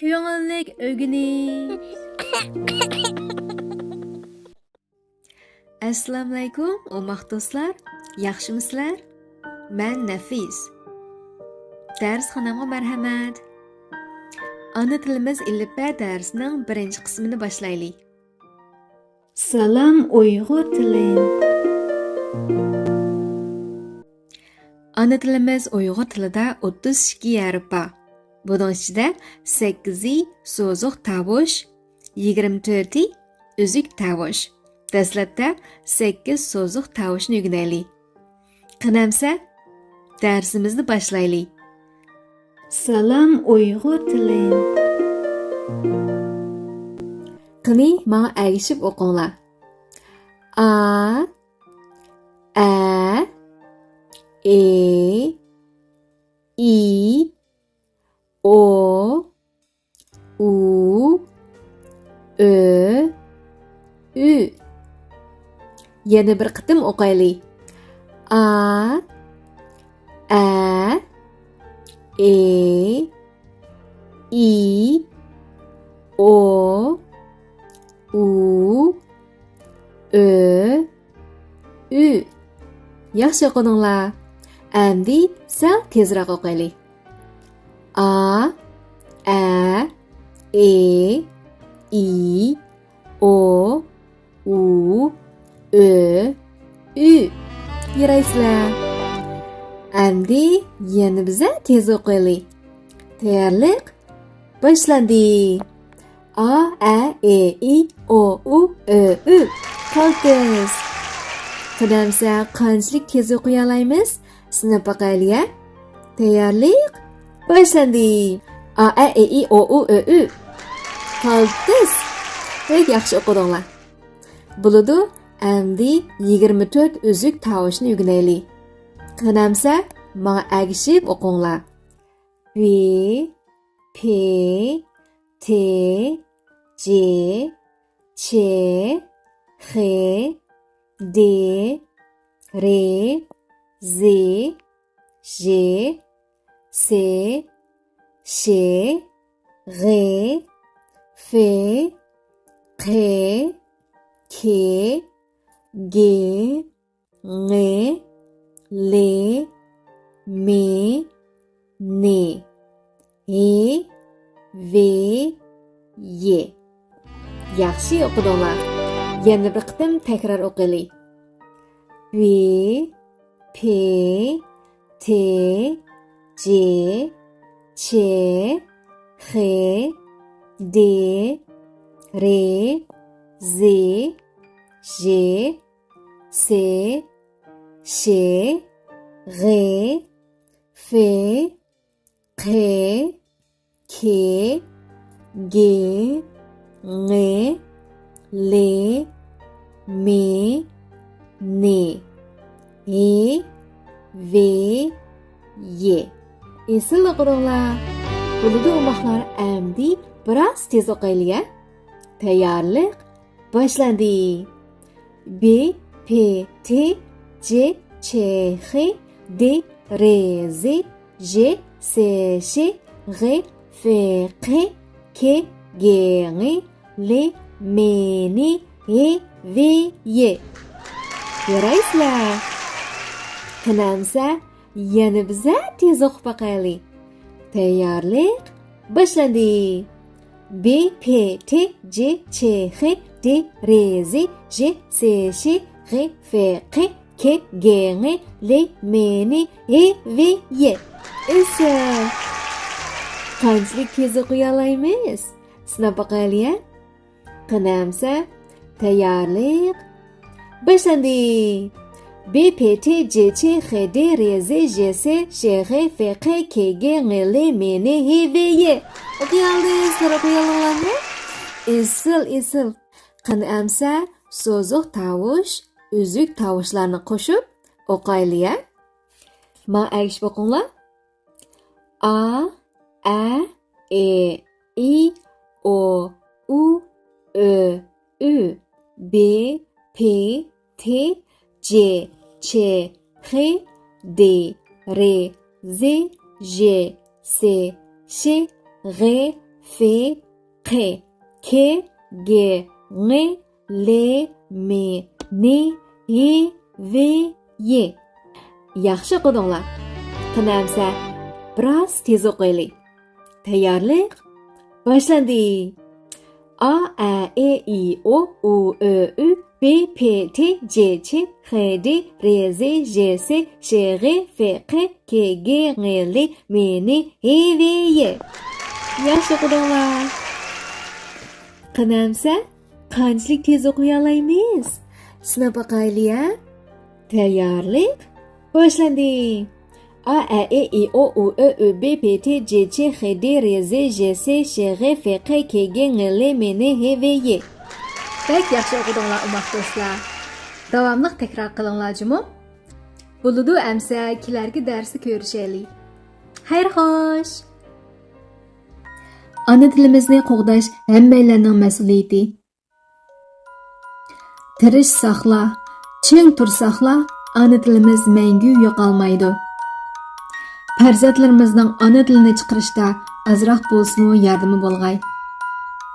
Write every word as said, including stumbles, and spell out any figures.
كۆڭۈللۈك ئۆگىنىش. ئەسسالامۇئەلەيكۇم، ئوماق دوستلار. ياخشىمۇسىلەر؟ مەن نەفىس. دەرسخانامغا مەرھەمەت. ئانا تىلىمىز ئېلىپبە دەرسىنىڭ بىرىنچى قىسمىنى باشلايلى. سالام ئۇيغۇر تىلى. ئانا تىلىمىز ئۇيغۇر تىلىدا ئوتتۇز ئىككى ھەرپ بار. بۇنىڭ ئىچىدە سەككىزى سوزۇق تاۋۇش، يىگىرمە تۆتى ئۈزۈك تاۋۇش. دەسلەپتە سەككىز سوزۇق تاۋۇشنى ئۆگىنەيلى. قېنى ئەمسە، دەرسىمىزنى باشلايلى. سالام ئۇيغۇر تىلى. قېنى، ماڭا ئەگىشىپ ئوقۇڭلار. ئا، ئە، ئې، ئى، ئو، ئۇ، ئۆ، ئۈ. يەنە بىر قېتىم ئوقۇيلى. ئا، ئە، ئې، ئى، ئو، ئۇ، ئۆ، ئۈ. ياخشى ئوقۇدۇڭلار. ئەمدى سەل تېزرەك ئوقۇيلى. ئا، ئە، ئې، ئى، ئو، ئۇ، ئۆ، ئۈ. يارايسىلەر. ئەمدى يەنە بىزە تېز ئوقۇيلى. تەييارلىق باشلاندى. ئا، ئە، ئې، ئى، ئو، ئۇ، ئۆ، ئۈ. قالتىس. قېنى ئەمسە قانچىلىك تېز ئوقۇيالايمىز؟ سىناپ باقايلى ھە. تەييارلىق باشلاندى. ئا، ئە، ئې، ئى، ئو، ئۇ، ئۆ، ئۈ. قالتىس. بەك ياخشى ئوقۇدۇڭلار. بولىدۇ، ئەمدى يىگىرمە تۆت ئۈزۈك تاۋۇشنى ئۆگىنەيلى. قېنى ئەمسە ماڭا ئەگىشىپ ئوقۇڭلار. ۋ، پ، ت، ج، چ، خ، د، ر، ز، ژ، س، ش، غ، ف، ق، ك، گ، ڭ، ل، م، ن، ھ، ۋ، ي. ياخشى ئوقۇدۇڭلار. يەنە بىر قېتىم تەكرار ئوقۇيلى. ۋ، پ، ت، ج، چ، خ، د، ر، ز، ژ، س، ش، غ، ف، ق، ك، گ، ڭ، ل، م، ن، ھ، ۋ، ي. ئېسىل ئوقۇدۇڭلار. بولىدۇ ئوماقلار، ئەمدى بىراز تېز ئوقۇيلى ھە. تەييارلىق باشلاندى. ب، پ، ت، ج، چ، خ، د، ر، ز، ژ، س، ش، غ، ف، ق، ك، گ، ڭ، ل، م، ن، ھ، ۋ، ي. يارايسىلەر. قېنى ئەمسە يەنە بىزە تېز ئوقۇپ باقايلى. تەييارلىق باشلاندى. ب، پ، ت، ج، چ، خ، د، ر، ز، ژ، س، ش، غ، ف، ق، ك، گ، ڭ، ل، م، ن، ھ، ۋ، ي. ئېسىل! قانچىلىك تېز ئوقۇيالايمىز؟ سىناپ باقايلى ھە. قېنى ئەمسە، تەييارلىق باشلاندى. ب، پ، ت، ج، چ، خ، د، ر، ز، ژ، س، ش، غ، ف، ق، ك، گ، ڭ، ل، م، ن، ھ، ۋ، ي. ئوقۇيالدىڭىزلار، ئوقۇيالدىڭلارمۇ؟ ئېسىل، ئېسىل. قېنى ئەمسە، سوزۇق تاۋۇش، ئۈزۈك تاۋۇشلارنى قوشۇپ ئوقايلى ھە. ماڭا ئەگىشىپ ئوقۇڭلار. ئا، ئە، ئې، ئى، ئو، ئۇ، ئۆ، ئۈ، ب، پ، ت، ج، چ، خ، د، ر، ز، ژ، س، ش، غ، ف، ق، ك، گ، ڭ، ل، م، ن، ھ، ۋ، ي. ياخشى ئوقۇدۇڭلار. قېنى ئەمسە بىراز تېز ئوقۇيلى. تەييارلىق باشلاندى. ئا، ئە، ئې، ئى، ئو، ئۇ، ئۆ، ئۈ، ب، پ، ت، ج، چ، خ، د، ر، ز، ژ، س، ش، غ، ف، ق، ك، گ، ڭ، ل، م، ن، ھ، ۋ، ي. ياخشى ئوقۇدۇڭلار. قېنى ئەمسە قانچىلىك تېز ئوقۇيالايمىز؟ سىناپ باقايلى ھە. تەييارلىق باشلاندى. ئا، ئە، ئې، ئى، ئو، ئۇ، ئۆ، ئۈ، ب، پ، ت، ج، چ، خ، د، ر، ز، ژ، س، ش، غ، ف، ق، ك، گ، ڭ، ل، م، ن، ھ، ۋ، ي. بەك ياخشى ئوقۇدۇڭلار ئوماق دوستلار. داۋاملىق تەكرار قىلىڭلار جۇمۇ. بولىدۇ ئەمسە كېلەركى دەرستە كۆرۈشەيلى. خەير خوش. ئانا تىلىمىزنى قوغداش ھەممەيلەننىڭ مەسئۇلىيىتى. تىرىشساقلا، چىڭ تۇرساقلا، ئانا تىلىمىز مەڭگۈ يوقالمايدۇ. پەرزەنتلىرىمىزنىڭ ئانا تىلىنى چىقىرىشتا ئازراق بولسىمۇ ياردىمى بولغاي.